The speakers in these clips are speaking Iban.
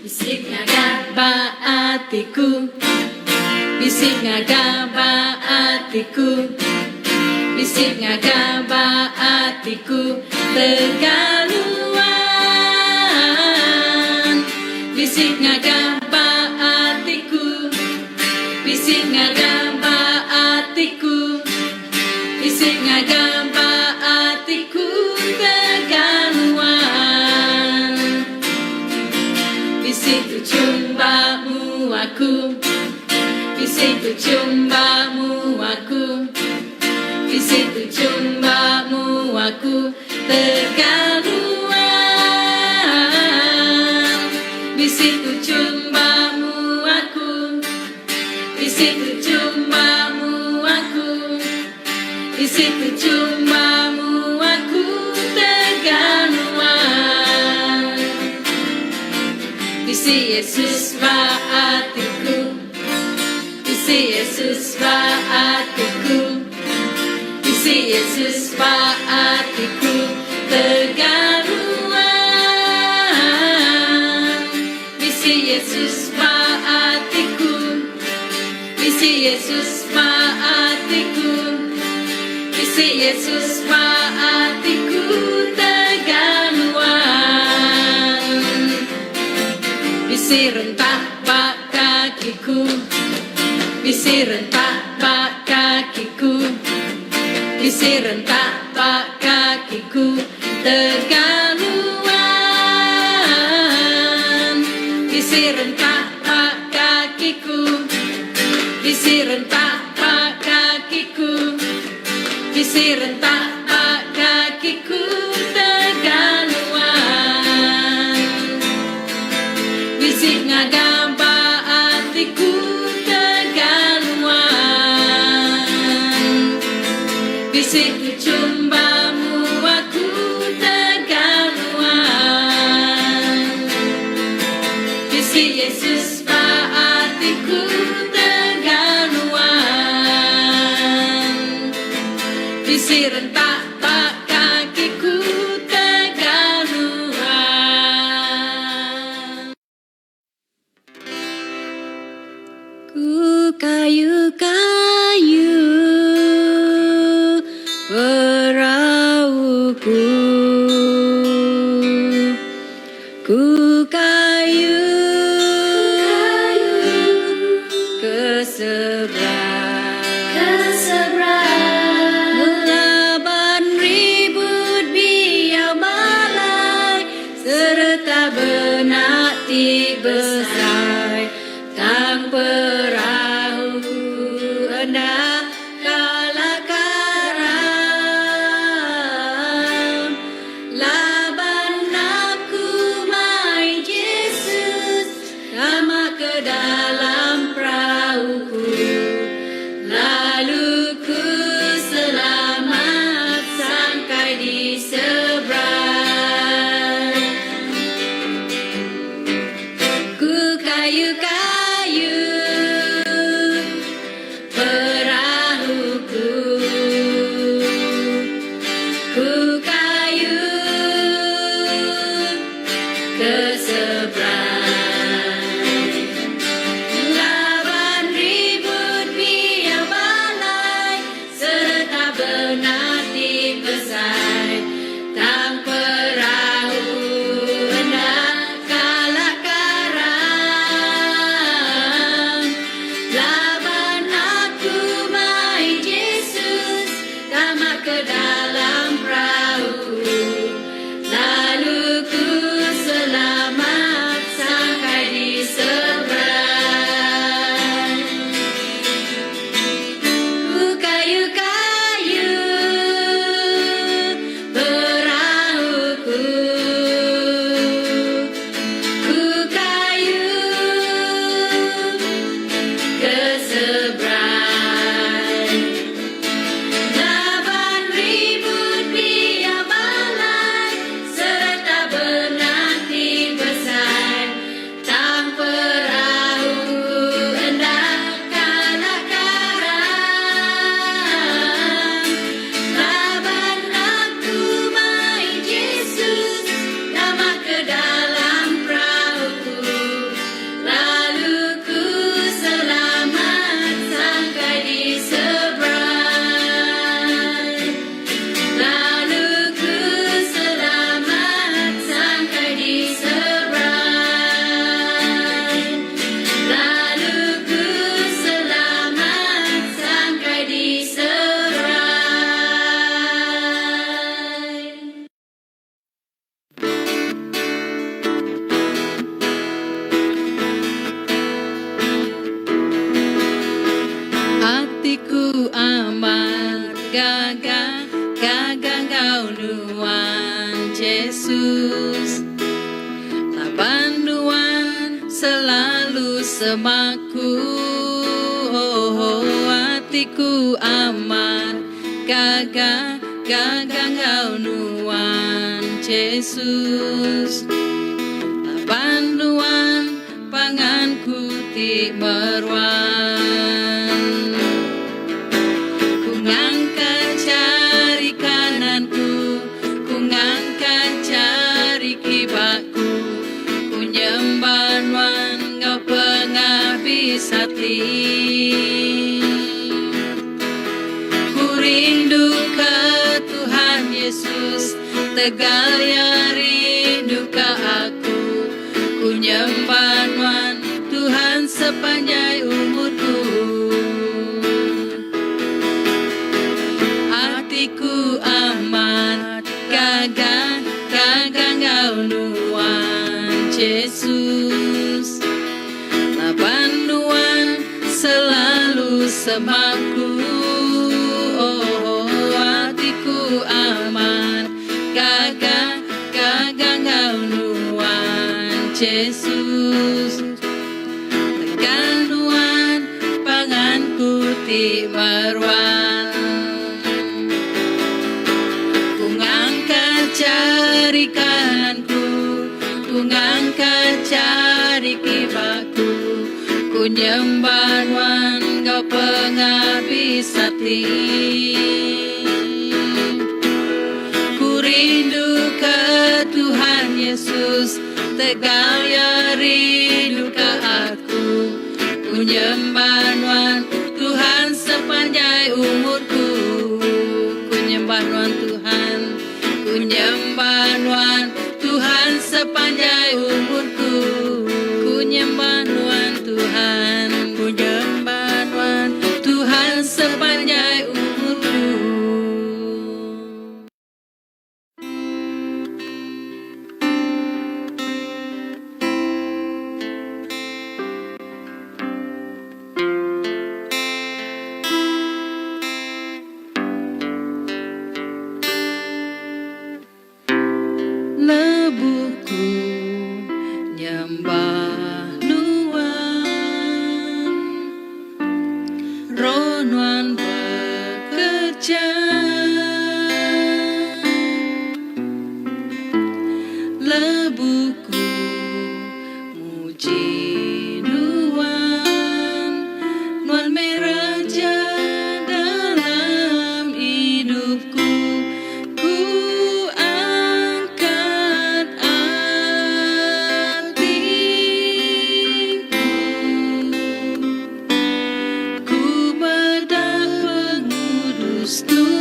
Bisi ngaga ba atiku Bisi ngaga ba atiku Bisi ngaga ba atiku Tegaluan Bisi ngaga ba atiku Bisi ngaga ba atiku Bisi ngaga ba atiku Tegal nuan Bisi tuchum ba mua ku Bisi tuchum ba mua ku Bisi tuchum ba mua ku Tegal nuan Bisi tuchum ba mua ku Bisi tuchum ba mua ku Bisi tuchum ba mua ku Tegal nuan Bisi Yesus ba atiku Bisi Yesus ba atiku Bisi Yesus ba atiku Tegal nuan Bisi Yesus ba atiku Bisi Yesus ba atiku Bisi Yesus ba atiku Tegal nuan Bisi rentak ba kakiku Bisi rentak ba kakiku Bisi rentak ba kakiku Tegal nuan Bisi rentak ba kakiku Bisi rentak ba kakiku Bisi rentak ba kakiku Tegal nuan Bisi ngaga ba atiku Tegal nuan Bisi tuchum ba mua ku Tegal nuan Bisi Yesus ba atiku Tegal nuan Bisi rentak ba kakiku Tegal nuan. Ku kayu-kayu perauku Ku kayu ke seberang Mula Atiku amat gaga, gaga enggau Nuan Jesus. Laban Nuan selalu semaku, oh, atiku amat gaga, gaga enggau Nuan Jesus. Laban Nuan Pangan ku ti meruan. Ku ngangkat jari kanan ku, ku ngangkat jari kiba ku, ku nyembah nuan enggau pengabis ati. Ku rindu ke Tuhan Yesus, tegal Iya rindu ke aku. Ku nyembah nuan Tuhan sepanjai umurku. Atiku amat gaga, gaga enggau nuan Jesus. Laban nuan selalu semaku. Oh, atiku amat gaga, gaga enggau nuan Jesus. Tegal nuan pangan ku ti meruan. Ku ngangkat jari kanan ku, ku ngangkat jari kiba ku, ku nyembah nuan enggau pengabis ati. Ku rindu ke Tuhan Yesus, tegal Iya rindu ke aku. Ku nyembah nuan Tuhan sepanjai umurku. Ku nyembah nuan Tuhan, ku nyembah nuan Tuhan sepanjai umurku. Ku nyembah nuan Tuhan, ku nyembah nuan Tuhan sepanjai umurku. Lebuh ku nyembah Nuan, Roh Nuan bekerja. Lebuh ku muji Nuan, Nuan meh Raja dalam idupku. Ku angkat atiku, ku meda pengudus Tuhan.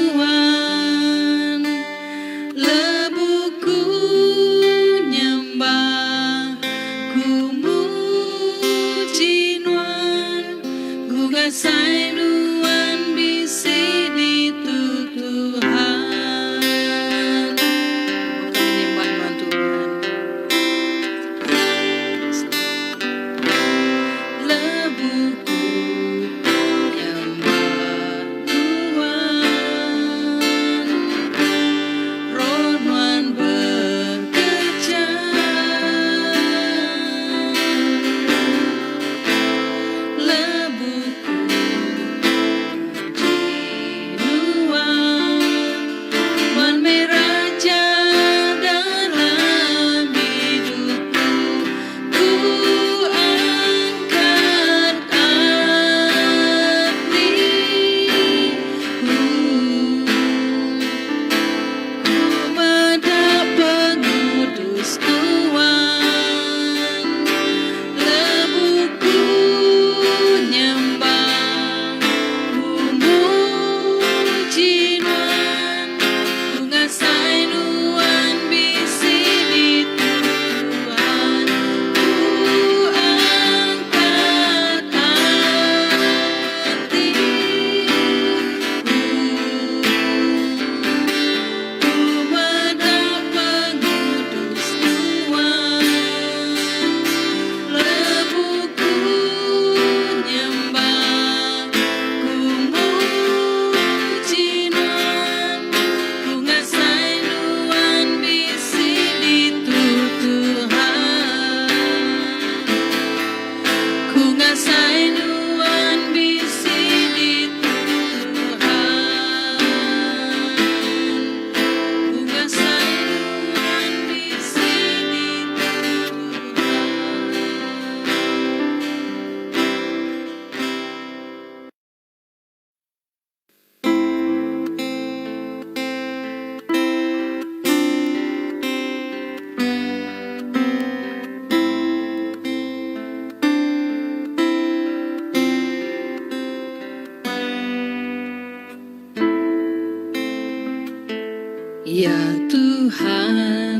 Ya Tuhan,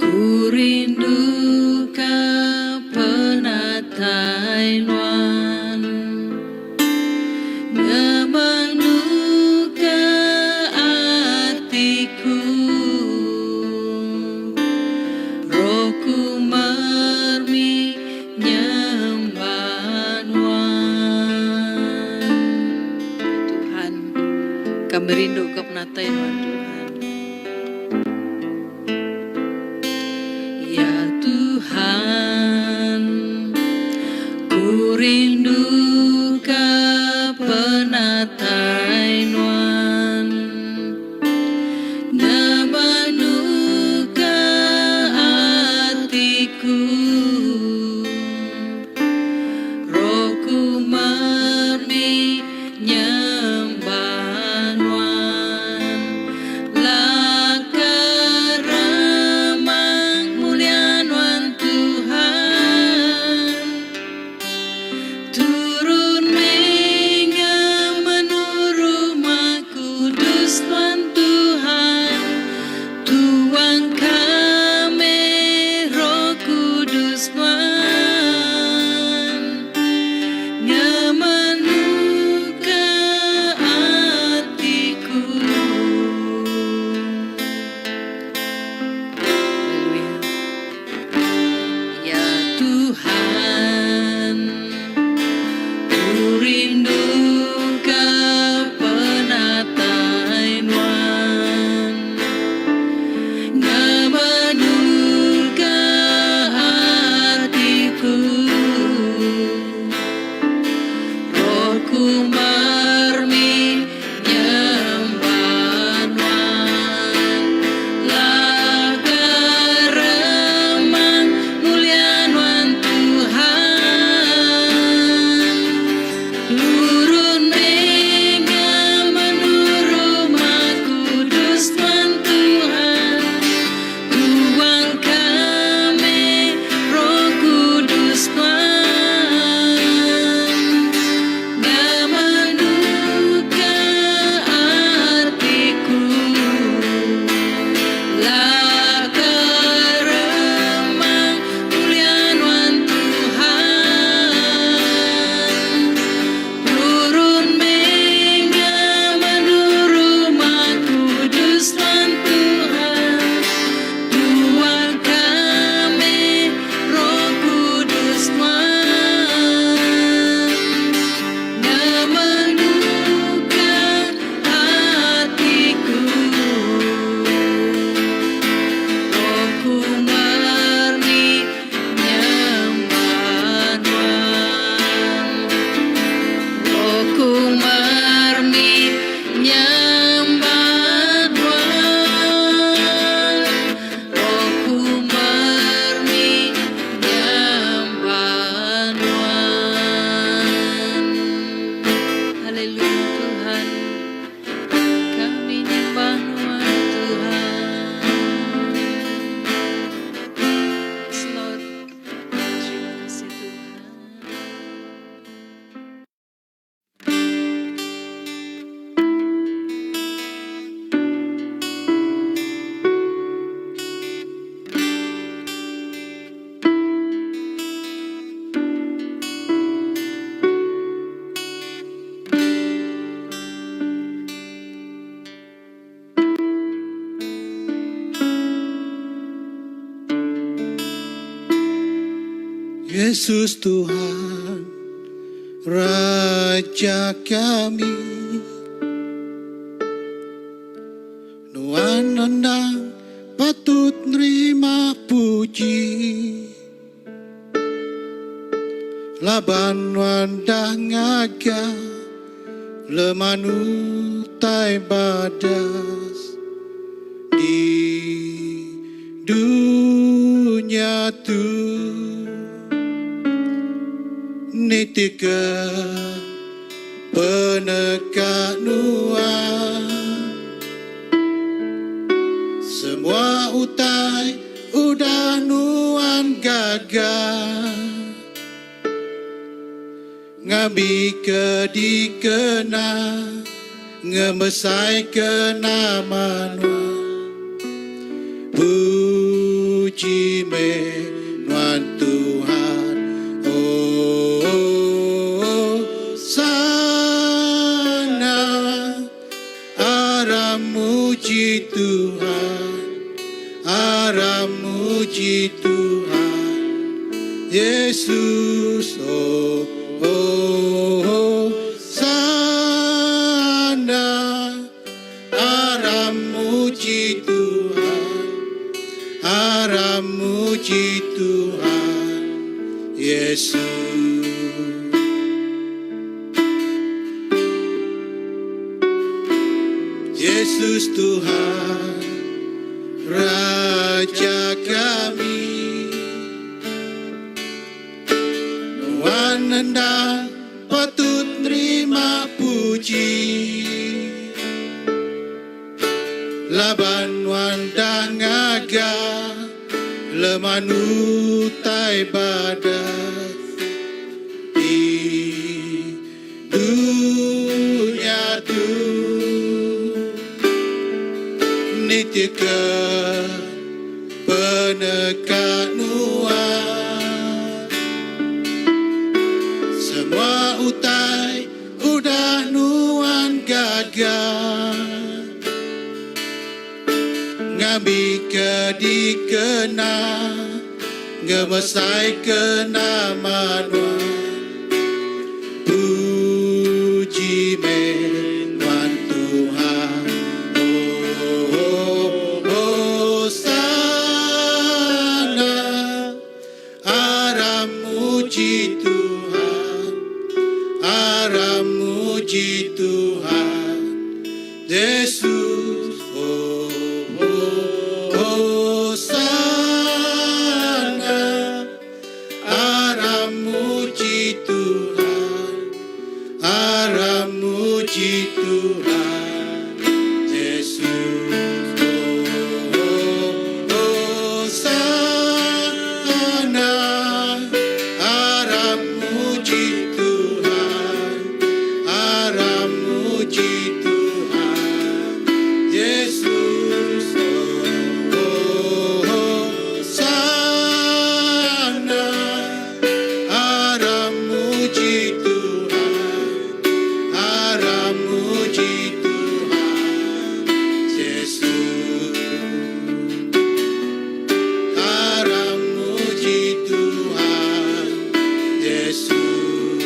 ku rinduka penatai Nuan Ngemenuhka atiku. Roh ku mermi nyembah Nuan. Ya Tuhan, kami rindu ke penatai Nuan Tuhan. Ya Tuhan, ku rindu ke penatai Nuan. Ngemenuhka atiku. Roh ku mermi nyembah Nuan. Laka remang mulia Nuan Tuhan. Turun mega menurut kudus Nuan Tuhan. Tuang kami Roh Kudus Nuan. Ngemenuhka atiku. Haleluya. Ya Tuhan, ku rindu ke penatai Nuan. Ngemenuhka atiku. Roh ku mermi nyembah Nuan. Laka remang mulia Nuan Tuhan. Turun mega menurut kudus Nuan Tuhan. Tuang kami Roh Kudus Nuan. Ngemenuhka atiku. Laka remang mulia Nuan Tuhan. Turun mega menurut kudus Nuan Tuhan. Tuang kami Roh Kudus Nuan. Ngemenuhka atiku. Roh ku mermi nyembah Nuan. Roh ku mermi nyembah Nuan. Roh ku mermi nyembah Nuan. Haleluya Tuhan, kami nyembah Nuan Tuhan. Yes Lord, terima kasih Tuhan. Yesus Tuhan Raja kami Nuan endang patut nerima puji Laban nuan dah ngaga leman utai badas di dunya tu Nitih ke peneka nuan Semua utai udah nuan gaga Ngambi ke dikena. Ngemesai ke nama Nuan. Puji meh Nuan Tuhan Oh sana Aram muji Tuhan Aram muji Tuhan Yesus oh oh sana Aram muji Tuhan Aram muji Tuhan Yesus. Yesus Tuhan Raja kami Nuan endang patut nerima puji Laban nuan dah ngaga leman utai badas di dunya tu. Nitihka peneka nuan. Semua utai udah nuan gaga. Ngambika dikena ngemesaika nama nuan. Puji meh nuan Tuhan Oh Hosana Aram muji Tuhan Aram muji Tuhan Jesus Oh Hosana Aram muji Tuhan Aram muji Tuhan Jesus Oh Hosana Aram muji Tuhan Aram muji Tuhan Yesus Oh Hosana Aram muji Tuhan Aram muji Tuhan Yesus Aram muji Tuhan Yesus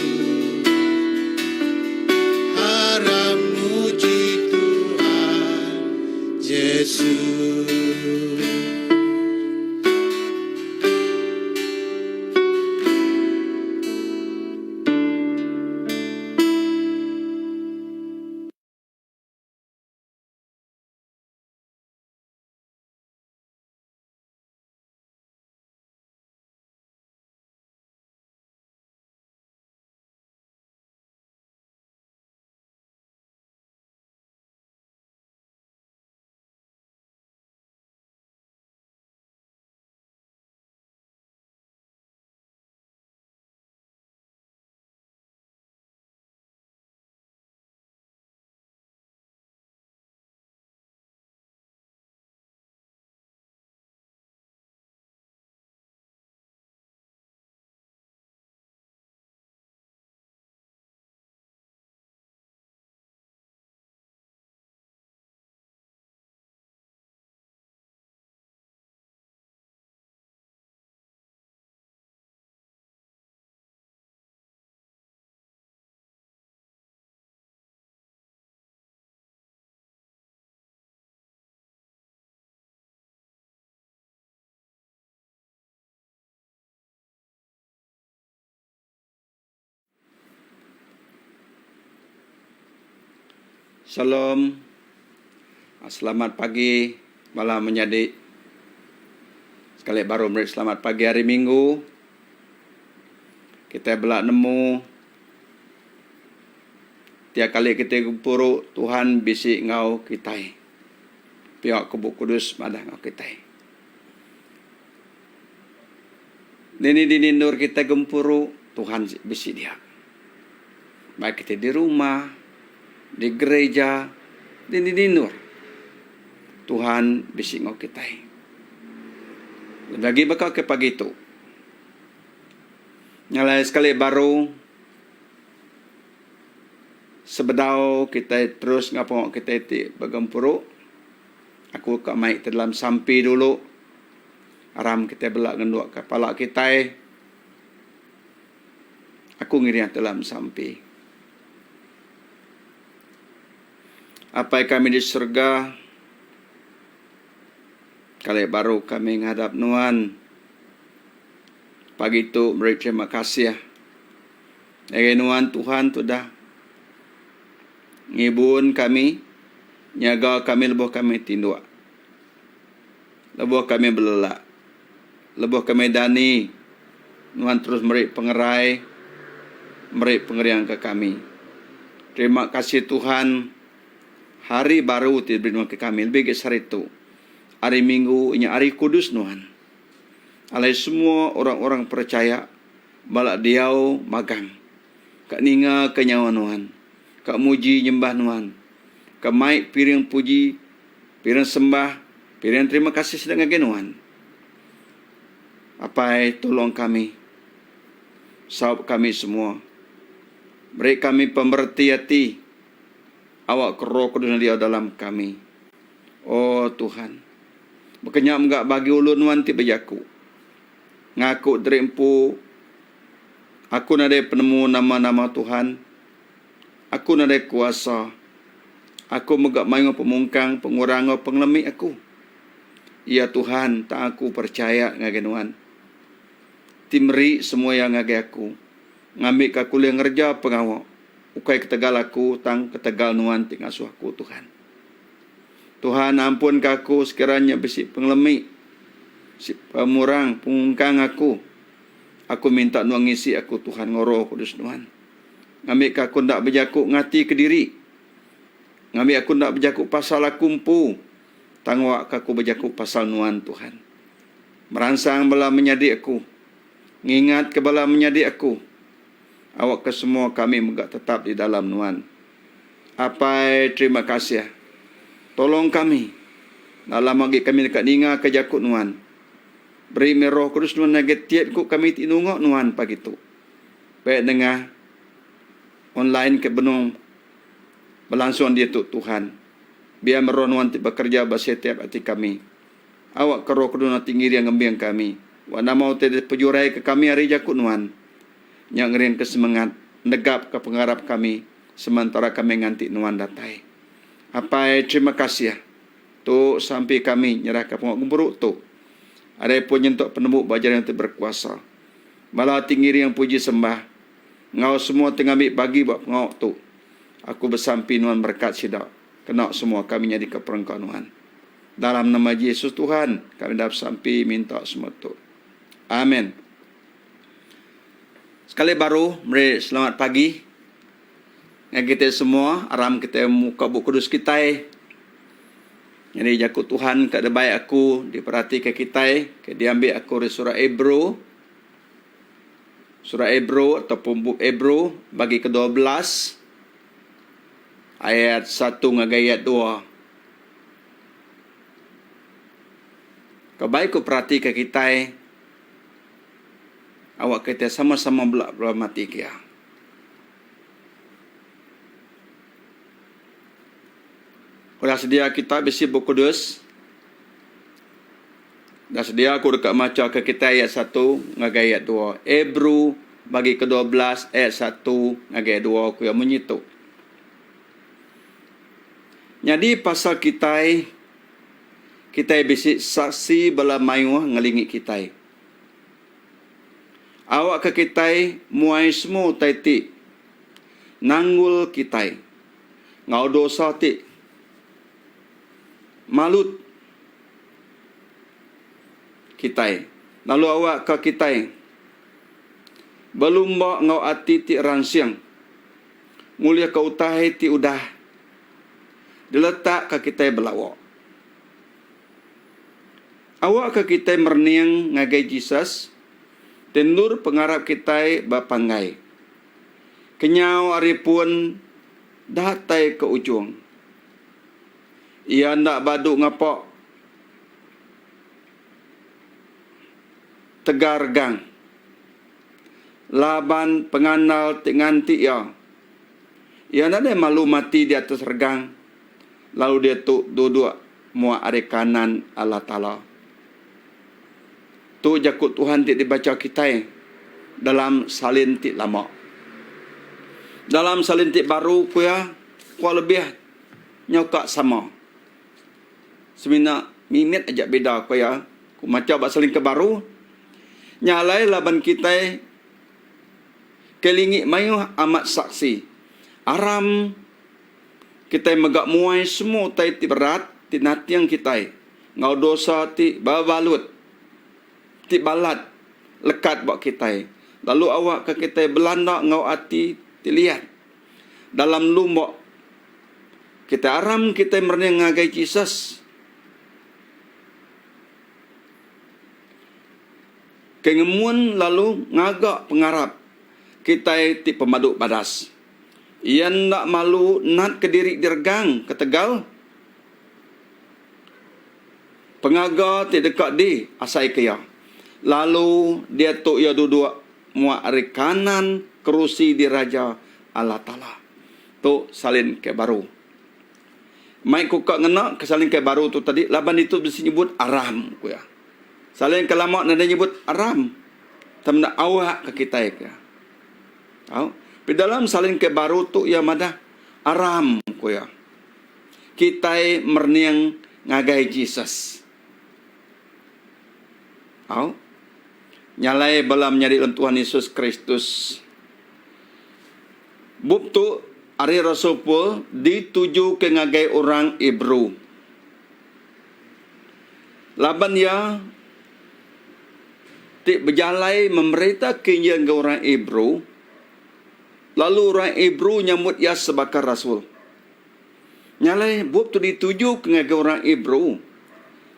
Aram muji Tuhan Jesus. Shalom. Selamat pagi bala menyadi. Sekali baru meri selamat pagi hari Minggu. Kitai bela nemu tiap kali kitai gempuru Tuhan bisi enggau kitai. Pia ke Bup Kudus madah enggau kitai. Dini-dini endur kitai gempuru, Tuhan bisi dia. Bai kitai di rumah, di gereja, di dini endur. Tuhan bisi enggau kitai. Lebih agi baka ke pagi tu. Nyalai sekali baru sebedau kitai terus enggau pengawa kitai ti begempuru aku ka mai kita dalam sampi dulu aram kitai bela ngenduk ka pala kitai aku ngiring dalam sampi. Apai kami di serega, kali baru kami ngadap nuan pagi tu meri terima kasih ngagai nuan Tuhan tudah ngibun kami nyaga kami lebuh kami tinduk lebuh kami belelak lebuh kami dani nuan terus meri pengerai meri pengering ke kami. Terima kasih Tuhan hari baru ti diberi nuan ke kami lebih agi sehari tu hari minggu inya hari kudus nuan. Alai semua orang-orang percaya bala diau magang ka ninga ke nyawa nuan ka muji nyembah nuan ka mai piring puji Piring sembah, piring terima kasih sida ngagai Nuan. Apai, tulung kami. Saup kami semua. Beri kami pemereti ati awak ke Roh Kudus diau dalam kami. O Tuhan, baka nya mega bagi ulun Nuan ti bejaku. Ngaku diri empu, aku nadai penemu nama-nama Tuhan. Aku nadai kuasa. Aku mega mayuh pemungkang, pengurang enggau pengelemi aku. Ya Tuhan, tang aku perchaya ngagai Nuan. Ti meri semua iya ngagai aku, ngambika aku ulih ngereja pengawa, ukai ketegal aku tang ketegal Nuan ti ngasuh aku, Tuhan. Tuhan, ampunka aku sekiranya bisi pengelemi, bisi pemurang, pemungkang aku. Aku minta Nuan ngisi aku, Tuhan, enggau Roh Kudus Nuan. Ngambika aku enda bejaku ngati kediri. Ngambi aku enda bejaku pasal aku empu, tang awakka aku bejaku pasal Nuan, Tuhan. Meransang bala menyadi aku. Ngingatka bala menyadi aku. Awakka semua kami mega tetap di dalam Nuan. Apai, terima kasih. Tolong kami. Enda lama agi kami deka ningaka jaku Nuan. Beri meh Roh Kudus Nuan ngagai tiap iku kami ti nunga Nuan pagi tu. Baik nengah online ke benung belangsung diatu Tuhan. Biar meh roh nuan ti bekerja ba setiap ati kami. Awak ke roh kudus nuan ti ngiring ngembing kami. Wak nama utai ti pejurai ke kami ari jaku nuan. Nya ngering ke semengat, negap ke pengarap kami sementara kami nganti nuan datai. Apai terima kasih. Tu sampi kami nyerah ke pengawa gempuru tu. Arai pun nyentuk penembu ba jaring ti berkuasa. Bala ti ngiring puji sembah enggau semua ti ngambi bagi ba pengawa tu. Aku besampi nuan merekat sida, kena semua kami nyadika perengka nuan. Dalam nama Jesus Tuhan, kami dah besampi minta semua tu. Amen. Sekali baru meri selamat pagi ngagai kitai semua, aram kitai muka bup kudus kitai. Nyadi jaku Tuhan ka dibai aku diperatika kitai ke diambi aku ari surat Hebrew. Surat Hebrew ataupun bup Hebrew bagi ke-12 ayat satu ngagai ayat dua. Ke bai ku peratika kitai awak kitai sama-sama bela belematika iya. Udah sedia kita bisi Bup Kudus? Udah sedia aku deka macha ke kitai ayat satu ngagai ayat dua. Hebrew bagi ke-12 ayat satu ngagai ayat dua ku iya munyi tu. Nyadi pasal kitai, kitai bisi saksi bala mayuh ngelingi kitai. Awakka kitai muai semua utai ti nanggul kitai. Enggau dosa ti malut kitai, lalu awakka kitai belumba enggau ati ti ransing ngulihka utai ti udah diletakka kitai belawa. Awakka kitai merening ngagai Jesus ti endur pengarap kitai bepanggai. Kenyau ari pun. datai ke ujung. Iya enda badu ngapa tegar regang laban pengandal ti nganti iya. Iya nadai malu mati di atas regang lalu diatu duduk mua ari kanan Allah Taala. Tu jaku Tuhan ti dibacha kitai dalam salin ti lama. Dalam salin ti baru ku iya, kuah lebih nyau ka sama. Semina mimit aja bida ku iya. Ku macha ba salin ke baru, nya alai laban kitai kelingi mayuh amat saksi. Aram kitai mega muai semua utai ti berat ti nating kitai enggau dosa ti bebalut ti balat lekat ba kitai lalu awakka kitai belanda enggau ati ti liat dalam lumba kitai aram kitai merening ngagai Jesus ke ngemun lalu ngaga pengarap kitai ti pemadu badas. Iya enda malu natka diri diregang ketegal Pengaga ti deka di asai ke iya. Lalu diatu iya duduk muak ari kanan kerusi diraja Allah Taala. Tu salin ke baru. Mai ku ka ngena ke salin ke baru tu tadi laban ditu bisi nyebut aram ku iya. Salin ke lama nadai nyebut aram. Tang menda awak ke kitai ku iya. Au. Pi dalam salin ke baru tu iya madah aram ku iya. Kitai merening ngagai Jesus. Au. Nya alai bala menyadi dalam Tuhan Yesus Kristus. Bup tu ari Rasul Paul ditujuka ngagai orang Hebrew. Laban iya ti bejalai memerita ke iya enggau orang Hebrew, lalu orang Hebrew nyambut iya sebaka rasul. Nya alai, bup tu ditujuka ngagai orang Hebrew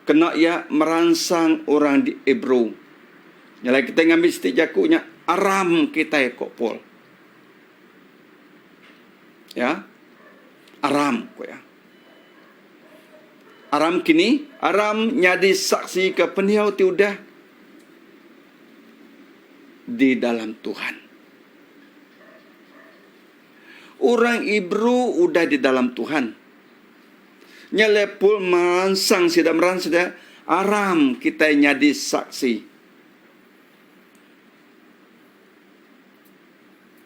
kena iya meransang orang di Hebrew. Nya alai kitai ngambi siti jaku nya aram kitai ku Paul. Ya. Aram ku iya. Aram kini, aram nyadi saksi ke pendiau ti udah di dalam Tuhan. Orang Hebrew udah di dalam Tuhan. Nya alai Paul meransang sida meransang sida aram kitai nyadi saksi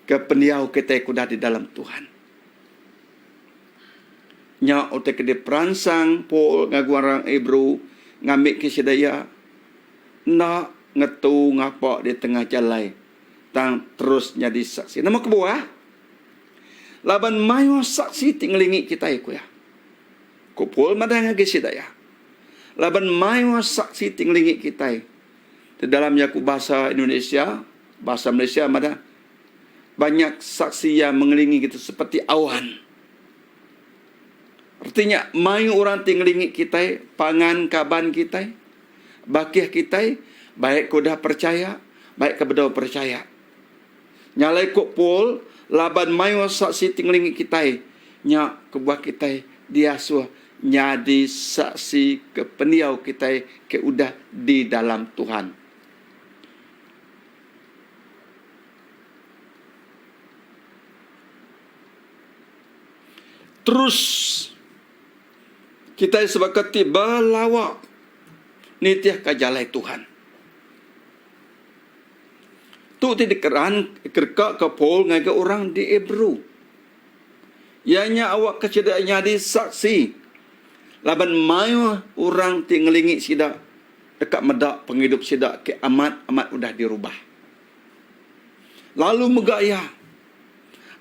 ke pendiau kitai ke udah di dalam Tuhan. Nya utai ke diperansang Paul ngagai orang Hebrew ngambika sida iya enda ngetu ngapa di tengah jalai. tang terus nyadi saksi. Nama kebuah? Laban mayuh saksi ti ngelingi kitai, ku iya. Ku Paul madah ngagai sida iya, Laban mayuh saksi ti ngelingi kitai. Ti dalam jaku bahasa Indonesia, bahasa Malaysia madah, banyak saksi yang mengelingi kita seperti awan. Reti nya mayuh orang ti ngelingi kitai, pangan kaban kitai, bakih kitai, baik ke udah percaya, baik ke bedau percaya. Nya alai ku Paul, laban mayuh saksi ti ngelingi kitai, nya kebuah kitai diasuh nyadi saksi ke pendiau kitai ke udah di dalam Tuhan. Terus kitai sebaka ti belawa nitihka jalai Tuhan. Tu ti dikeran kerekaka Paul ngagai orang di Hebrew. Iya nya awakka sida nyadi saksi laban mayuh orang ti ngelingi sida deka meda pengidup sida ke amat-amat udah dirubah. Lalu mega iya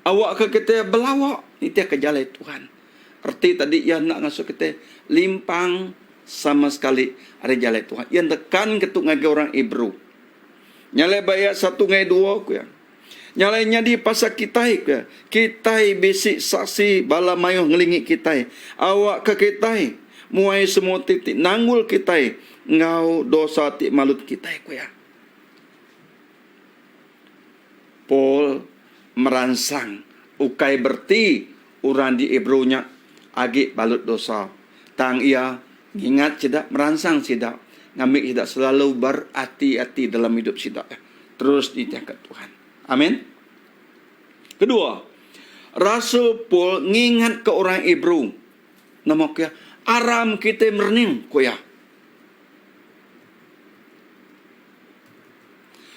Awakka kitai belawa nitihka jalai Tuhan. Reti tadi iya enda ngasuh kitai limpang sama sekali ari jalai Tuhan. Iya nekanka tu ngagai orang Hebrew. Nya alai ba ayat satu ngagai dua ku iya. Nya alai nyadi pasal kitai ku iya, kitai bisi saksi bala mayuh ngelingi kitai. Awakka kitai muai semua ti ti nanggul kitai enggau dosa ti malut kitai ku iya. Paul meransang ukai bereti orang di Hebrew nya agi balut dosa. Tang iya ngingat sida, meransang sida ngambi sida selalu berati-ati dalam idup sida terus nitihka Tuhan. Amin. Kedua, Rasul Paul ngingatka orang Hebrew nama ku iya, Aram kitai merening, ku iya.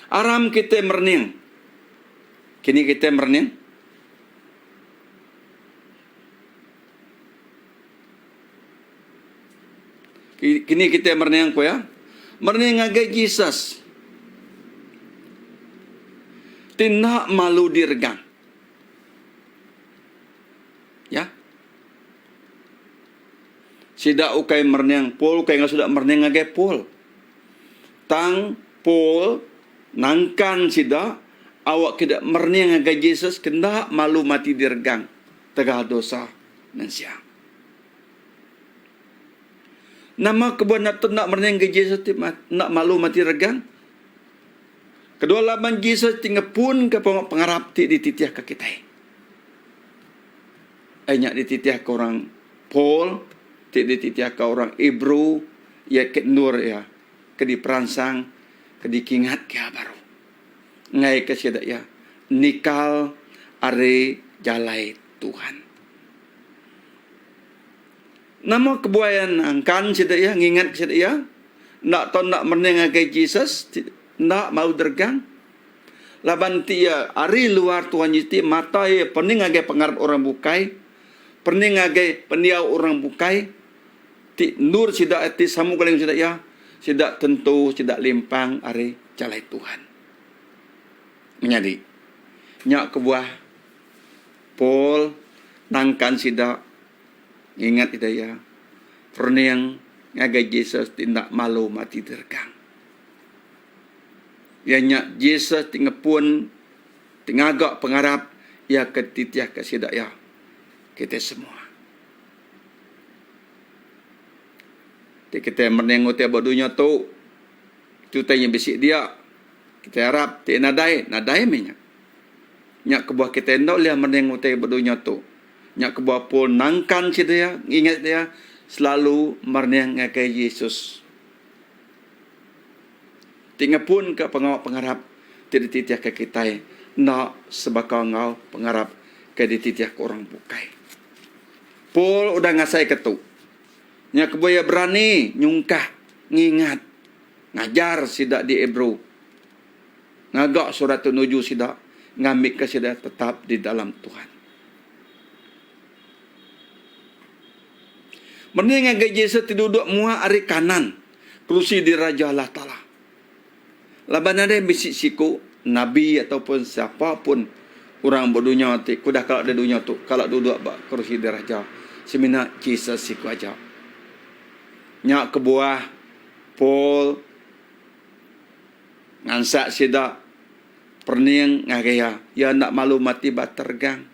Aram kitai merening. Kini kitai merening? Kini kitai merening ku iya? Merening ngagai Jesus ti enda malu diregang. Ya. Sida ukai merening Paul ukai enggau sida merening ngagai Paul. Tang Paul nangkan sida awak kida merening ngagai Jesus ke enda malu mati diregang tegal dosa mensia. Nama kebuah enda tu enda merening ngagai Jesus ti enda malu mati regang? Kedua laban Jesus ti ngepunka pengarap ti dititihka kitai. Ai nya dititihka orang Paul, ti dititihka orang Hebrew, iya ke endur iya ke diperansang, ke dikingatka iya baru. Enggaika sida iya nikal ari jalai Tuhan. Nama kebuah iya nangkan sida iya, ngingatka sida iya, enda tau enda merening ngagai Jesus ti enda mau deregang? Laban enti iya ari luar Tuhan Jesus ti mata iya pening ngagai pengarap orang bukai, pening ngagai pendiau orang bukai ti endur sida ti samu galing sida iya, sida tentu sida limpang ari jalai Tuhan. Menyadi, nya kebuah Paul nangkan sida Ngingat ida iya, perening ngagai Jesus ti enda malu mati diregang. Iya nya Jesus ti ngepun ti ngaga pengarap iya ke dititihka sida iya kitai semua. Ti kitai merening utai ba dunya tu, ti utai nya bisi dia, kitai arap ti nadai, nadai meh nya. Nya kebuah kitai enda ulih merening utai ba dunya tu. Nya kebuah Paul nangkan sida iya, ngingat sida iya selalu merening ngagai Jesus ti ngepunka pengawa pengarap ti dititihka kitai enda sebaka enggau pengarap ke dititihka orang bukai. Paul udah ngasaika tu. Nya kebuah iya berani nyungkah, ngingat, ngajar sida di Hebrew ngaga surat tu nuju sida ngambika sida tetap di dalam Tuhan. Meni ngagai Jesus ti duduk mua ari kanan kerusi diraja Allah Taala. Laban nadai bisi siku nabi ataupun siapa pun orang ba dunya ti ke udah kala di dunya tu kala duduk ba kerusi diraja semina Jesus siku aja. Nya kebuah Paul ngansak sida perening ngagai iya. Iya enda malu mati ba teregang.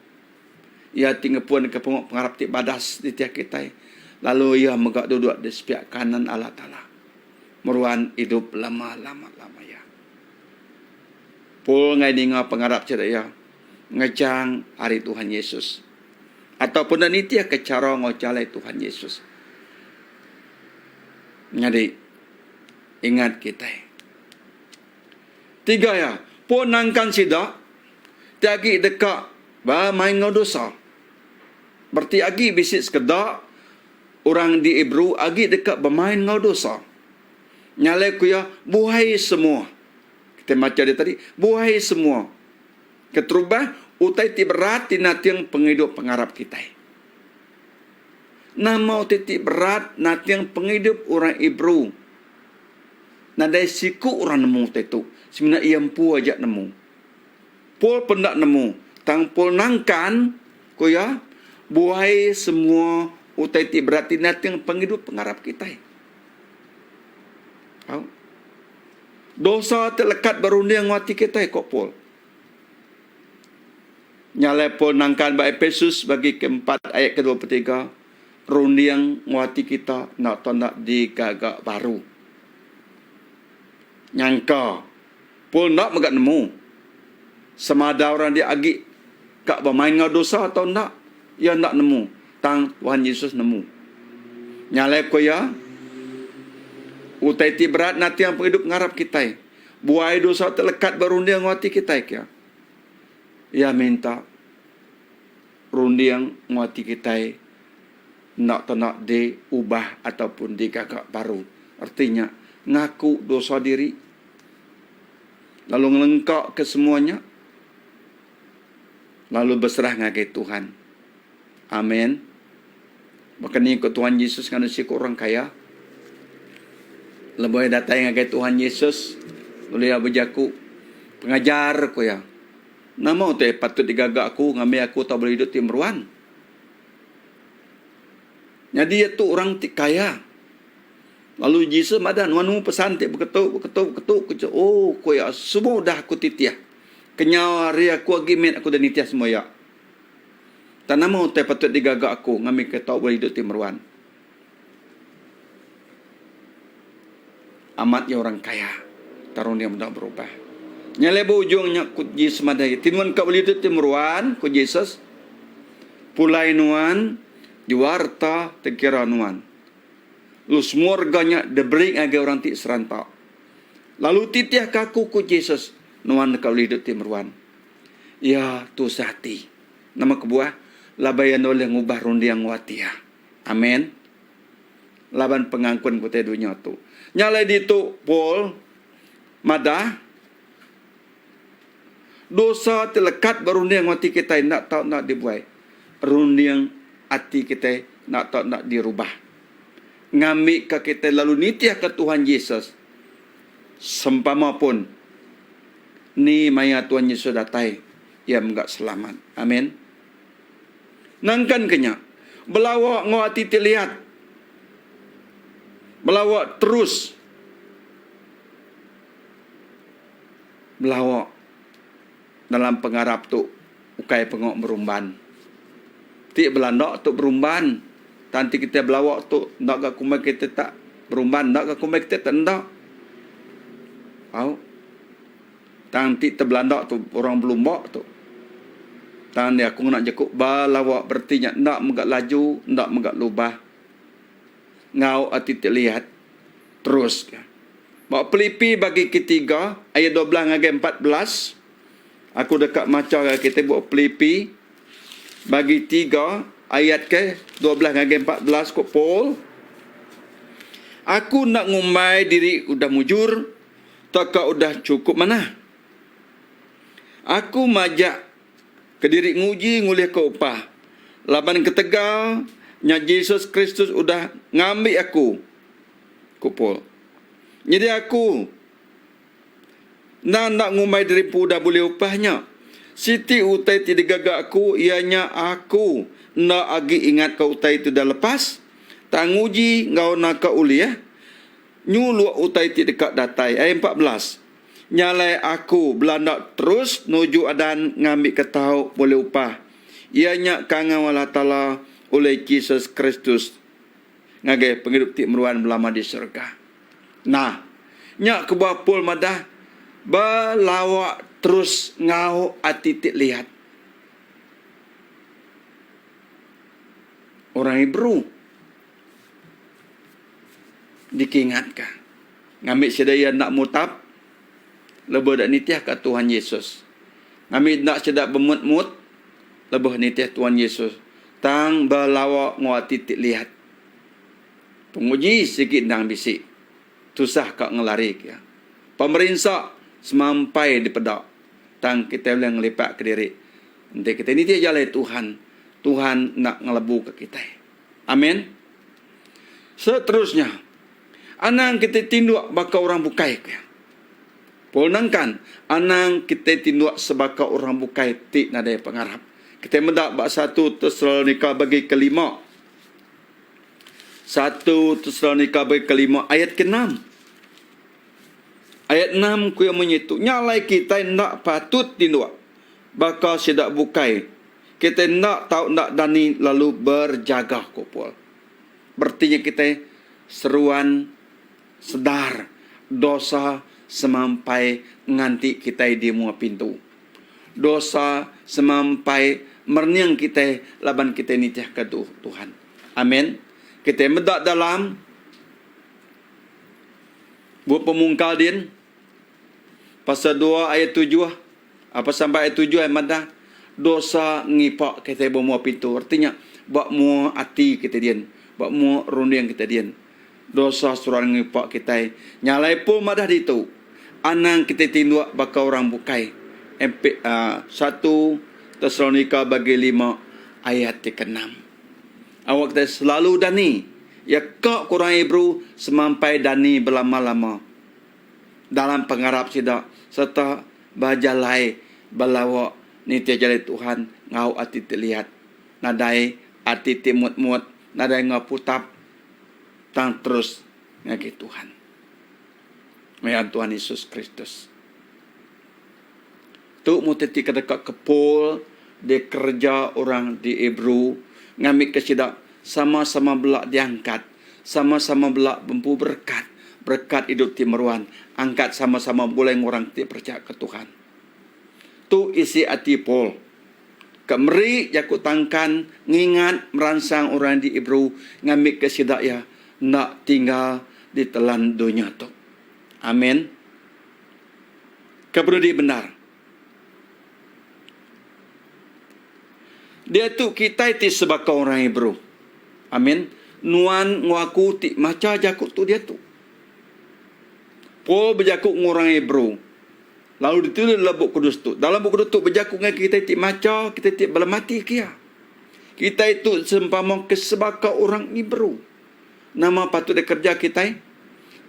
Iya ti ngepunka pengawa pengarap ti badas nitih kitai, lalu iya mega duduk di sepiak kanan Allah Taala, meruan idup lama-lama-lama iya. Paul enggai ninga pengarap sida iya ngejang ari Tuhan Yesus ataupun enda nitihka chara enggau jalai Tuhan Yesus. Nyadi, ingat kitai. Tiga iya, Paul nangkan sida ti agi deka Ba main enggau dosa. Bereti agi bisi sekeda orang di Hebrew agi deka bemain enggau dosa. Nya alai ku iya, buai semua. Kitai macha dia tadi, buai semua. Keterubah, utai ti berat ti nating pengidup pengarap kitai. Nama utai ti berat nating pengidup orang Hebrew? Nadai siku orang nemu utai tu, semina iya empu aja nemu. Paul pen enda nemu, tang Paul nangkan, ku iya, buai semua utai ti berat ti nating pengidup pengarap kitai. Au. Dosa ti lekat ba runding enggau ati kitai, ku Paul. Nya alai Paul nangkan ba Epesus bagi keempat ayat ke-23, runding enggau ati kita enda tau enda digaga baru. Nyangka Paul enda mega nemu semada orang dia agi ka bemain enggau dosa atau enda. Iya enda nemu, tang Tuhan Yesus nemu. Nya alai ku iya, utai ti berat nating pengidup ngarap kitai. Buai dosa ti lekat ba runding enggau ati kitai kia. Iya minta runding enggau ati kitai enda tena diubah ataupun digaga baru. Reti nya ngaku dosa diri lalu ngelengka ke semua nya lalu beserah ngagai Tuhan. Amen. Baka ni ku Tuhan Jesus nganu siku orang kaya? Lebuh iya datai ngagai Tuhan Jesus, lalu iya bejaku, Pengajar, ku iya, nama utai patut digaga aku ngambi aku tau bulih idup ti meruan? Nyadi iya tu orang ti kaya. Lalu Jesus madah, Nuan nemu pesan ti beketu, beketu, beketu. Ku iya, Oh, ku iya, semua udah aku titih. Kenyau hari aku agi mit aku udah nitih semua iya. Tang nama utai patut digaga aku ngambika tau bulih idup ti meruan? Amat iya orang kaya, tang runding meda berubah. Nya alai ba ujung nya ku Jesus madah iya, Ti nuan ka bulih idup ti meruan, ku Jesus, pulai nuan jual reta tengkira nuan. Lalu semua rega nya diberi ngagai orang ti seranta. Lalu titihka aku, ku Jesus, nuan deka bulih idup ti meruan. Iya tusah ati. Nama kebuah? Laban iya enda ulih ngubah runding enggau ati iya. Amen. Laban pengangkun ke utai dunya tu. Nya alai ditu Paul madah dosa ti lekat ba runding enggau ati kitai enda tau enda dibuai. Runding ati kitai enda tau enda dirubah. Ngambika kitai lalu nitihka Tuhan Jesus sempama pun Ni maya Tuan Yesus datai, iya mega selamat. Amin. Nangkan ke nya, belawa enggau ati ti liat. Belawa terus. Belawa dalam pengarap tu ukai pengawa berumban. Ti belanda tu berumban, tang ti kitai belawa tu enda ga kumbai kitai tak berumban, enda ga kumbai kitai tak enda. Au. Tang enti tebelanda tu orang belumba tu. Tang andi aku ngena jaku belawa bereti nya enda mega laju enda mega lubah enggau ati ti liat terus ka. Ba Pilipi bagi ketiga ayat 12 ngagai 14 aku deka macha ngagai kita ba Pilipi bagi tiga ayat ke 12 ngagai 14 ku Paul Aku enda ngumbai diri udah mujur tauka udah chukup manah. Aku majak kediri nguji ngulihka upah laban ketegal nya Jesus Kristus udah ngambi aku, ku Paul. Nyadi aku enda enda ngumbai diri empu udah bulih upah nya. Siti utai ti digaga aku iya nya aku enda agi ingatka utai ti udah lepas, tang nguji enggau naka ulih Nyuluk utai ti deka datai. Ayat 14. Nya alai aku belanda terus nuju adan ngambika tau bulih upah, iya nya kangau Allah Taala ulih Jesus Kristus ngagai pengidup ti meruan belama di serega. Nah, nya kebuah Paul madah, Belawa terus enggau ati ti liat. Orang Hebrew. Dikingatka, ngambi sida iya enda mutap lebuh deka nitihka Tuhan Yesus. Ngambi enda sida bemut-mut lebuh nitih Tuhan Yesus, tang belawa enggau ati ti liat. Penguji sigi endang bisi, tusah ka ngelarika iya. Pemerinsa semampai dipeda, tang kitai ulih ngelipakka diri. Enti kitai nitih jalai Tuhan, Tuhan enda ngelebuka kitai. Amin. Seterusnya, anang kitai tinduk baka orang bukai ke. Paul nangkan, anang kitai tinduk sebaka orang bukai ti nadai pengarap. Kitai meda ba 1 Tesalonika bagi kelima. 1 Tesalonika bagi kelima ayat ke-6. Ayat 6 ku iya munyi tu, nya alai kitai enda patut tinduk baka sida bukai. Kitai enda tau enda dani lalu berjaga, ku Paul. Bereti nya kitai seruan sedar dosa semampai nganti kitai di mua pintu. Dosa semampai Merening kitai laban kitai nitihka Tuhan. Amen. Kitai meda dalam Bup Pemungkal din, pasal dua ayat tujuh, apa sampai ayat tujuh ayat madah, dosa ngipa kitai ba mua pintu. Reti nya, ba mua ati kitai din, ba mua runding kitai din. Dosa seruran ngipa kitai. Nya alai pun madah ditu, anang kitai tinduk baka orang bukai. MP, satu Tesalonika bagi lima ayat ti keenam. Awak kitai selalu dani. Iya ka ku orang Hebrew semampai dani belama-lama dalam pengarap sida sereta bejalai belawa nitih jalai Tuhan enggau ati ti liat, nadai ati ti mut-mut, nadai enggau putap tang terus ngagai Tuhan. Ngagai Tuhan Yesus Kristus. Tu meh ti kedeka ke Paul dikereja orang di Hebrew ngambika sida sama-sama bela diangkat, sama-sama bela bempu berekat, berekat idup ti meruan, angkat sama-sama begulai enggau orang ti pechayaka Tuhan. Tu isi ati Paul ke meri jaku tangkan ngingat meransang orang di Hebrew ngambika sida iya enda tinggal ditelan dunya tu. Amin. Ke perudi bendar. Diatu kitai ti sebaka orang Hebrew. Amin. Nuan enggau aku ti macha jaku tu diatu. Paul bejaku enggau orang Hebrew lalu ditulis dalam Bup Kudus tu. Dalam Bup Kudus tu bejaku ngagai kitai ti macha, kitai ti belematika iya. Kitai tu sempama ke sebaka orang Hebrew. Nama patut dikereja kitai?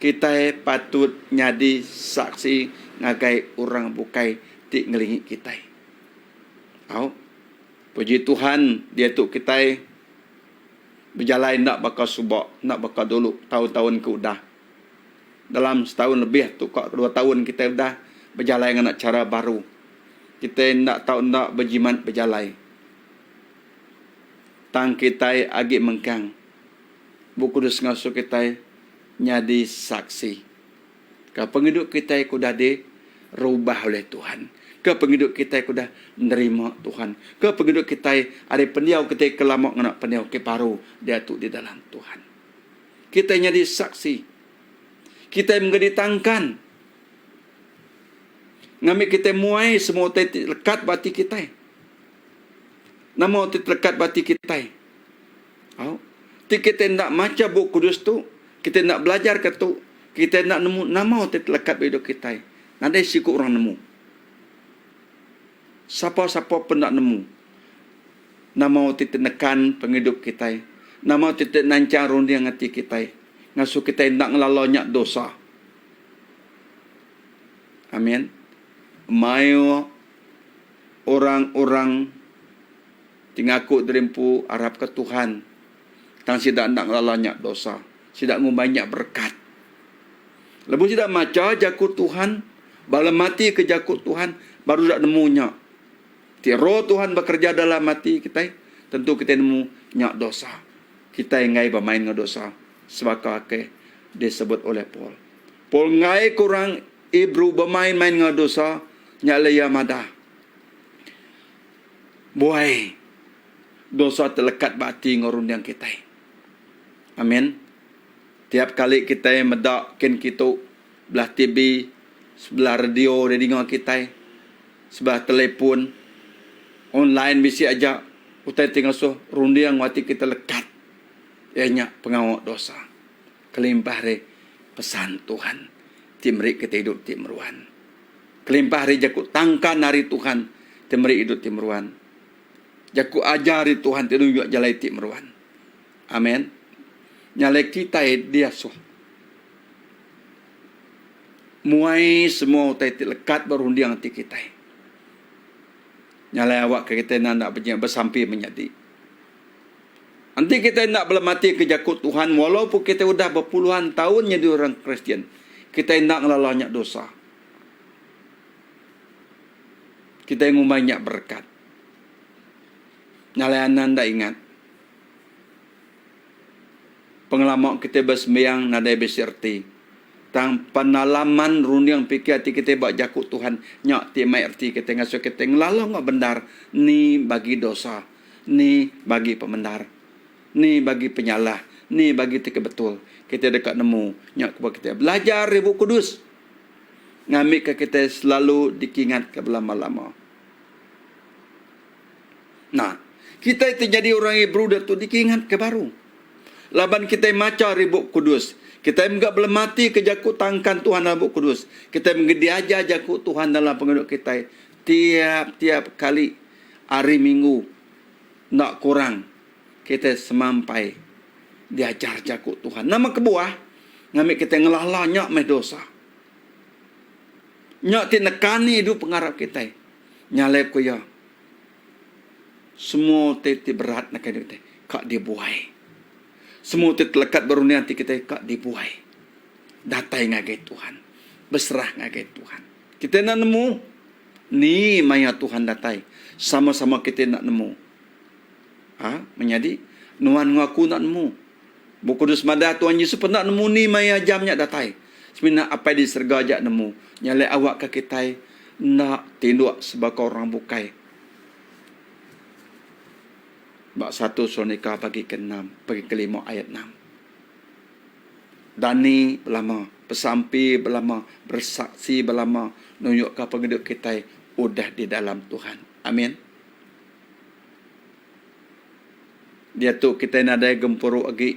Kitai patut nyadi saksi ngagai orang bukai ti ngelingi kitai. Au. Puji Tuhan diatu kitai bejalai enda baka suba, enda baka dulu taun-taun ke udah. Dalam setaun lebih tu ka dua taun kitai udah bejalai ngena chara baru. Kitai enda tau enda bejimat bejalai. Tang kitai agi mengkang. Bup Kudus ngasuh kitai nyadi saksi. Ke pengidup kitai ke udah dirubah oleh Tuhan. Ke pengidup kitai ke udah nerima Tuhan. Ke pengidup kitai ari pendiau kitai ke lama ngena pendiau ke baru diatu di dalam Tuhan. Kitai nyadi saksi. Kitai mega ditangkan ngambi kitai muai semua utai ti lekat ba ati kitai. Nama utai ti lekat ba ati kitai? Au. Ti kitai enda macha Bup Kudus tu, kitai enda belajarka tu, kitai enda nemu nama utai ti lekat ba idup kitai. Nadai siku orang nemu. Sapa-sapa pun enda nemu nama utai ti nekan pengidup kitai, nama utai ti nanchang runding ati kitai, ngasuh kitai enda ngelala nya dosa. Amin. Mayuh orang-orang Ti ngaku diri empu arapka Tuhan, tang sida enda ngelala nya dosa. Sida ngumbai nya berekat. Lebuh sida macha jaku Tuhan, bala mati ke jaku Tuhan, baru sida nemu nya. Ti Roh Tuhan bekereja dalam ati kitai, tentu kitai nemu nya dosa. Kitai enggai bemain enggau dosa sebaka ke disebut oleh Paul. Paul enggai ke orang Hebrew bemain-main enggau dosa, nya alai iya madah, Buai dosa ti lekat ba ati enggau runding kitai. Amin. Tiap kali kitai meda kin kitu belah TV, sebelah radio da dinga kitai, sebelah telefon, online bisi aja utai ti ngasuh runding enggau ati kitai lekat iya nya pengawa dosa kelimpah ari pesan Tuhan ti meri kitai idup ti meruan. Kelimpah ari jaku tangkan ari Tuhan ti meri idup ti meruan. Jaku ajar ari Tuhan ti nunjuk jalai ti meruan. Amen. Nya alai kitai diasuh muai semua utai ti lekat ba runding ati kitai. Nya alai awakka kitai enda enda besampi menyadi. Enti kitai enda belematika jaku Tuhan walaupun kitai udah bepuluhan taun nyadi orang Kristian, kitai enda ngelala nya dosa. Kitai ngumbai nya berekat. Nya alai anak enda ingat. Pengelama kitai besembiang nadai bisi reti. Tang penalaman runding pikir ati kitai ba jaku Tuhan nya ti mai reti kitai ngasuh kitai ngelala enggau bendar ni bagi dosa, ni bagi pemendar, ni bagi penyalah, ni bagi ti ke betul. Kitai deka nemu nya kebuah kitai belajar ari Bup Kudus ngambika kitai selalu dikingatka belama-lama. Nah, kitai ti nyadi orang Hebrew diatu dikingatka baru. Laban kitai macha ari Bup Kudus, kitai mega belematika jaku tangkan Tuhan dalam Bup Kudus. Kitai mega diajar jaku Tuhan dalam pengidup kitai tiap-tiap kali hari Minggu enda kurang kitai semampai diajar jaku Tuhan. Nama kebuah? Ngambi kitai ngelala nya meh dosa. Nya ti nekani idup pengarap kitai. Nya alai ku iya. Semua utai ti berat naka idup kitai ka dibuai. Semua utai ti lekat ba runding ati kitai ka dibuai. Datai ngagai Tuhan. Beserah ngagai Tuhan. Kitai enda nemu ni maya Tuhan datai. Sama-sama kitai enda nemu. Ha, menyadi, nuan enggau aku enda nemu. Bup Kudus madah Tuhan Jesus pun enda nemu ni maya jam nya datai. Semina Apai di serega aja nemu. Nya alai awakka kitai enda tinduk sebaka orang bukai. Ba satu Tesalonika bagi keenam, bagi kelima ayat enam. Dani belama, besampi belama, bersaksi belama nunjukka pengidup kitai udah di dalam Tuhan. Amin. Diatu kitai nadai gempuru agi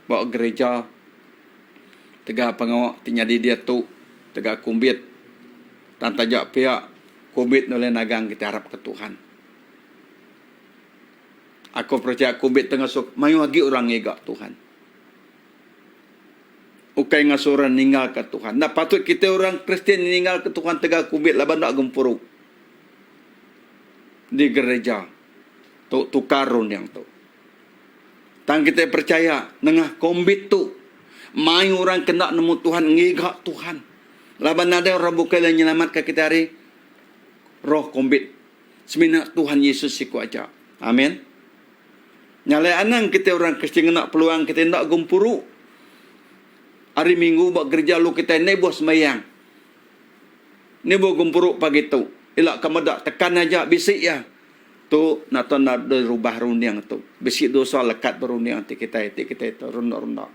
ba gereja tega pengawa ti nyadi diatu tega kumbit tang taja pia kumbit enda ulih nagang kitai arap ke Tuhan. Aku percaya kumbit tu ngasuh mayuh agi orang ngiga Tuhan. Ukai ngasuh orang ninggalka Tuhan. Enda patut kitai orang Kristian ninggalka Tuhan tegal kumbit laban enda gempuru di gereja. Tu tukar runding tu. Tang kitai percaya nengah kombit tu mayuh orang ke enda nemu Tuhan ngiga Tuhan. Laban nadai orang bukai ulih nyelamatka kitai ari roh kombit. Semina Tuhan Yesus siku aja. Amin. Nya alai anang kitai orang Kristian ngena peluang kitai enda gempuru hari minggu ba gereja lalu kitai enda ibuh sembahyang. Enda ibuh gempuru pagi tu. Ila ka meda tekan aja bisi iya. Tu enda tau enda dirubah runding tu. Bisi dosa lekat ba runding ati kitai ti kitai tu runda-runda.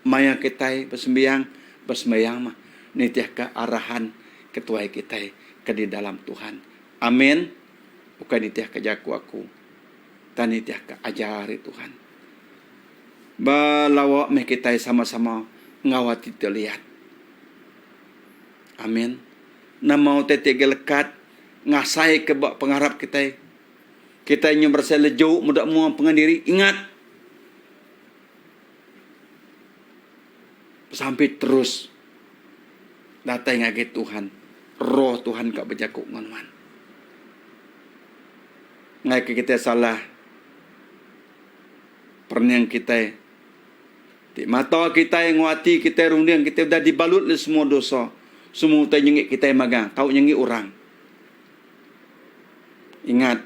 Maya kitai besembiang, besembiang mah nitihka arahan ketuai kitai ke di dalam Tuhan. Amin. Ukai nitihka jaku aku tang nitihka ajar ari Tuhan. Ba lawa meh kitai sama-sama enggau ati ti liat. Amin. Nama utai ti agi lekat ngasai ke ba pengarap kitai. Kitai nyu berasai leju meda mua pengan diri ingat. Besampi terus datai ngagai Tuhan. Roh Tuhan ka bejaku enggau nuan. Enggai ke kitai salah perening kitai Ti mata kitai enggau ati kitai runding kitai udah dibalut oleh semua dosa, semua utai nyengik kitai magang tau nyengik orang. Ingat,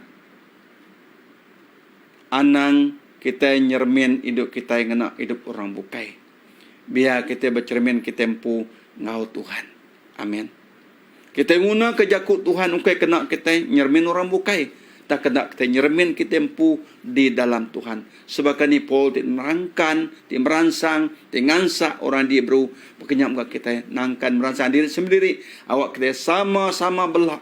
anang kitai nyeremin idup kitai ngena idup orang bukai. Biar kitai becheremin kitai empu enggau Tuhan. Amin. Kitai ngunaka jaku Tuhan ukai kena kitai nyeremin orang bukai, tang kena kitai nyeremin kitai empu di dalam Tuhan. Sebaka ni Paul ti nerangkan, ti meransang, ti ngansak orang di Hebrew, baka nya mega kitai nangkan meransang diri sendiri awak kitai sama-sama bela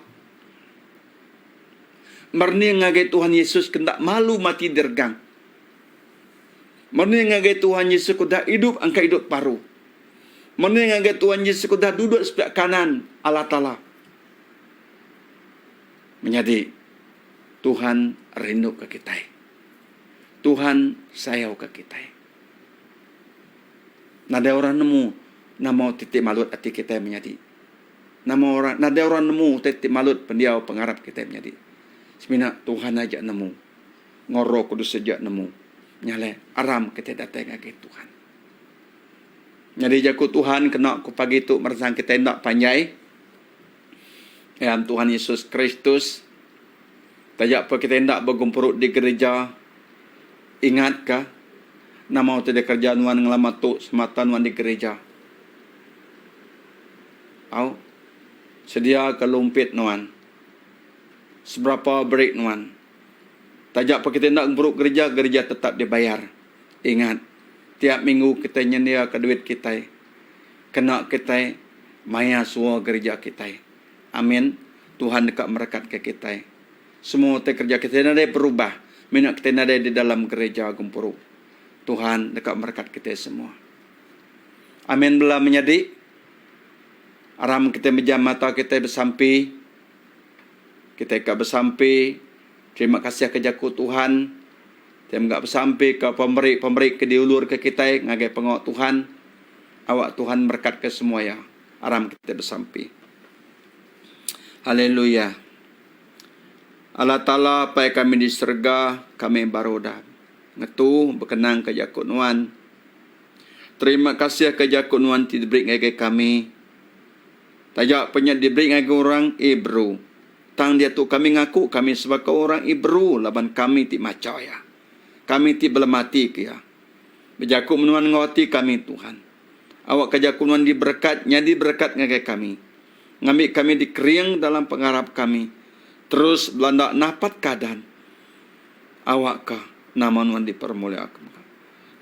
merening ngagai Tuhan Yesus ke enda malu mati diregang. Merening ngagai Tuhan Yesus ke udah idup angka idup baru. Meni ngagai Tuan Jesus ke udah duduk sepiak kanan Allah Taala. Menyadi, Tuhan rinduka kitai. Tuhan sayauka kitai. Nadai orang nemu nama utai ti malut ati kitai menyadi. Nama orang nadai orang nemu utai ti malut pendiau pengarap kitai menyadi. Semina Tuhan aja nemu. Enggau Roh Kudus aja nemu. Nya alai aram kitai datai ngagai Tuhan. Nyadi jaku Tuhan kena ku pagi tu meresang kitai enda panjai. Dalam Tuhan Yesus Kristus, taja pun kitai enda begempuru di gereja, ingatka nama utai dikereja nuan ngelama tu semata nuan di gereja. Au. Sediaka lumpit nuan. Seberapa beri nuan. Taja pa kitai enda ngempuru gerija, gerija tetap dibayar. Ingat, tiap minggu kitai nyendiaka duit kitai kena kitai mayar sua gerija kitai. Amin. Tuhan deka merekatka kitai. Semua utai kereja kitai nadai berubah mina kitai nadai di dalam gereja gempuru. Tuhan deka merekat kitai semua. Amin bala menyadi. Aram kitai mejam mata kitai besampi. Kitai ka besampi terima kasih ke jaku Tuhan. Kitai mega besampi ka pemeri-pemeri ke diulurka kitai ngagai pengawa Tuhan. Awak Tuhan merekatka semua iya. Aram kitai besampi. Haleluya. Allah Taala Apai kami di serega, kami baru udah ngetu bekenang ka jaku nuan. Terima kasih ka jaku nuan ti diberi ngagai kami. Taja pa nya diberi ngagai orang Hebrew, tang diatu kami ngaku kami sebaka orang Hebrew laban kami ti macha iya. Kami ti belematika iya. Bejaku menuan enggau ati kami, Tuhan. Awakka jaku nuan diberekat nyadi berekat ngagai kami. Ngambi kami dikering dalam pengarap kami terus belanda napat keadaan. Awakka nama nuan dipermuliaka mega.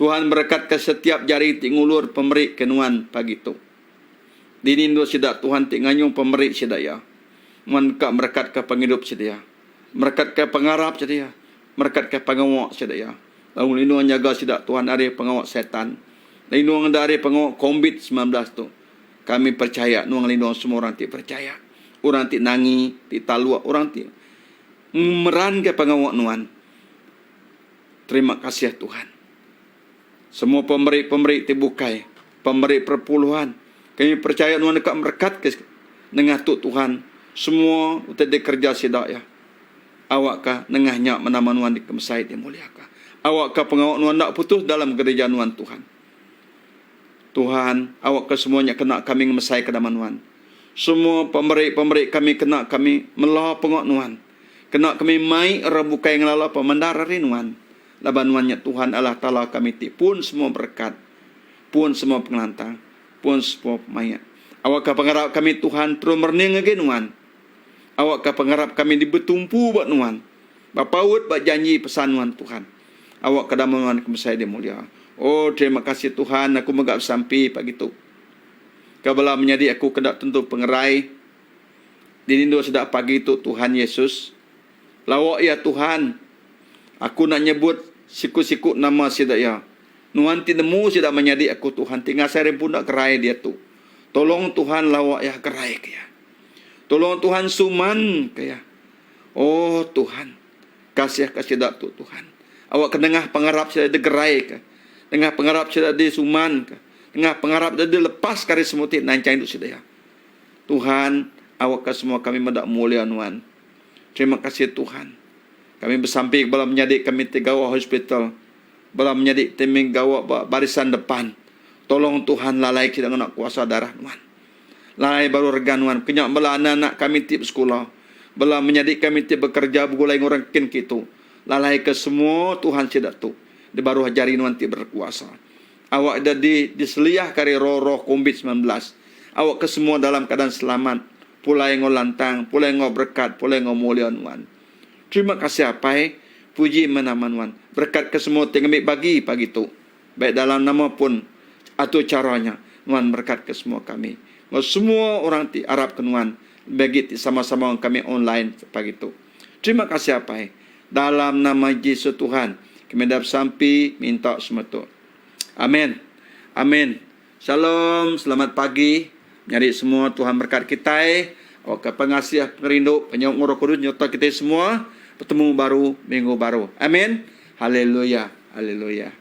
Tuhan berekatka setiap jari ti ngulur pemeri ke nuan pagi tu. Dini endur sida Tuhan ti nganyung pemeri sida iya. Nuan deka merekatka pengidup sida iya. Merekatka pengarap sida iya. Merekatka pengawa sida iya. Lalu ngelindung nyaga sida Tuhan ari pengawa setan. Lindung enda ari pengawa kombit 19 tu. Kami percaya nuan ngelindung semua orang ti percaya. Orang ti nangi, ti taluk, orang ti ngemeranka pengawa nuan. Terima kasih Tuhan. Semua pemeri-pemeri ti bukai, pemeri perpuluhan, kami percaya nuan deka merekatka nengah tu Tuhan semua utai dikereja sida iya. Awakka nengah nya menama nuan dikemesai dimuliaka. Awakka pengawa nuan enda putus dalam gereja nuan Tuhan. Tuhan, awakka semua nya kena kami ngemesaika nama nuan. Semua pemeri-pemeri kami kena kami mela pengawa nuan. Kena kami mai orang bukai ngelala pemendar ari nuan. Laban nuan nya Tuhan Allah Taala kami ti pun semua berekat, pun semua pengelantang, pun semua pemaik. Awakka pengarap kami Tuhan terus merening ngagai nuan. Awakka pengarap kami dibetumpu ba nuan, bepaut ba janji pesan nuan Tuhan. Awakka nama nuan ke besai dimulia. Oh terima kasih Tuhan aku mega besampi pagi tu. Ka bala menyadi aku keda tentu pengerai dirindu sida pagi tu Tuhan Yesus. Lawa iya Tuhan. Aku enda nyebut siku-siku nama sida iya. Nuan ti nemu sida menyadi aku Tuhan ti ngasai rimpu enda gerai diatu. Tolong Tuhan lawa iya gerai ke iya. Tolong Tuhan suman ke iya. Oh Tuhan, kasih ka sida tu Tuhan. Awak ke nengah pengarap sida digerai ke. Nengah pengarap sida disuman ke. Nengah pengarap sida dilepas ke ari semua ti nanchang idup sida iya. Tuhan, awak ka semua kami meda mulia Nuan. Terima kasih Tuhan. Kami besampi ke bala menyadi kami ti gawa hospital, bala menyadi ti mih gawa ba barisan depan. Tolong Tuhan lalai sida ngena kuasa darah nuan. Lalai baru rega nuan kenya bala anak-anak kami ti besekula, bala menyadi kami ti bekereja begulai enggau orang kin kitu. Lalai ke semua Tuhan sida tu di baruh jari nuan ti berkuasa. Awak ida di diseliah ke ari roh-roh kombit 19. Awak ke semua dalam keadaan selamat. Pulai enggau lantang, pulai enggau berekat, pulai enggau mulia nuan. Terima kasih Apai, puji meh nama nuan. Berekat ke semua ti ngambi bagi pagi tu. Baik dalam nama pun atur chara nya, nuan merekat ke semua kami. Enggau semua orang ti arap ke nuan, lebih agi ti sama-sama enggau kami online pagi tu. Terima kasih Apai. Dalam nama Jesus Tuhan, kami dah besampi minta semua tu. Amen. Amen. Shalom, selamat pagi menyadi semua Tuhan berkat kitai. Awakka pengasih, pengerindu, penyaup enggau Roh Kudus nyerta kitai semua. Betemu baru minggu baru. Amen. Haleluya. Haleluya.